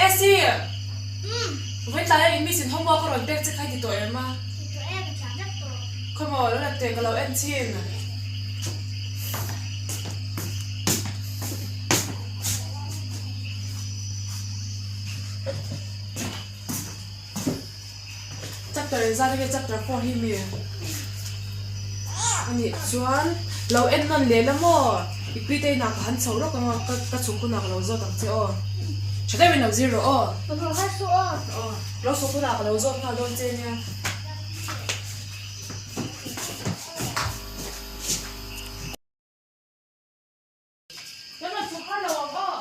Esi, vawiin tlaia in miss in homework a rawn pek che kha i ti tawh em a? Ti tawh e, ka thiam vek tawh. Khawimaw lo la teh ka lo en chhin. Chapter engzat nge chapter 4 hi mi anih chuan lo en nawn leh la maw i pi te inah ka han chho rawk ang a ka ka chhuk hunah ka lo zawt ang che aw tha deuhin lo zir rawh aw aw lo chhuk hunah ka lo zawt nghal dawn che nia. Kan rawn chhuk har lo ang aw.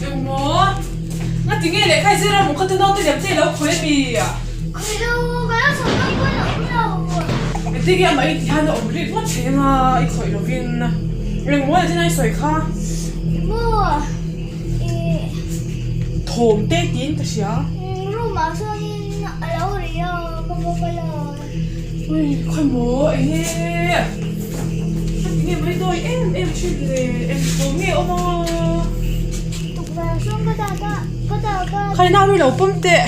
Engmaw? Ngati nge lehkha i zir a maw khawte naute lem te i lo khawi a mi? Khawi lo, ka lo chho dawn pawn a awm lo. Engtin nge amah i ti hian a awm rik ngawt thei anga i khawih lovin. Engmaw leh tin a i sawi kha? Engmaw? Ih. Thawm te tiin ka hria. Room ah sawnin a lo ri a, ka va kal a. Ui, khawi maw eng nge? Ka ti nge mai dawi em em thin le, eng thaw nge awm a? Tukverh sawn ka dak a, ka dak a. Khawi nau hi lo pawm teh.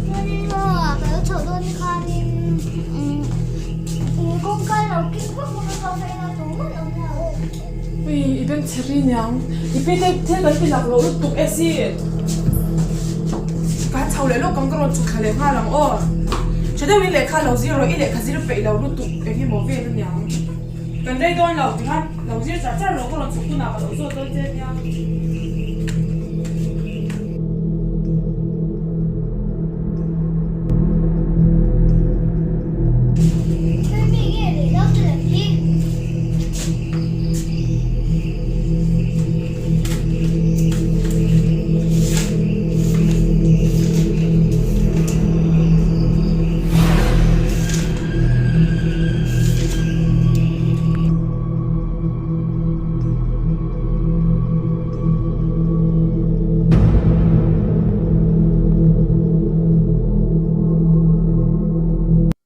Chuanin maw ka lo chhoh dawn khanin kawngka lo kik vak vak a ka veng a tumah an awm lo. Ui i beng chhe ri niang i pi te thil kan ti lak loh lutuk e si ka han chho leh lawk ang ka rawn chhuk thla leh nghal ang aw tha deuhin lehkha lo zir rawh i lehkha zir peih lo lutuk eng emaw vel aniang kan rei dawn lo tikhan lo zir char char rawh ka rawn chhuk hunah ka lo zawt dawn che nia.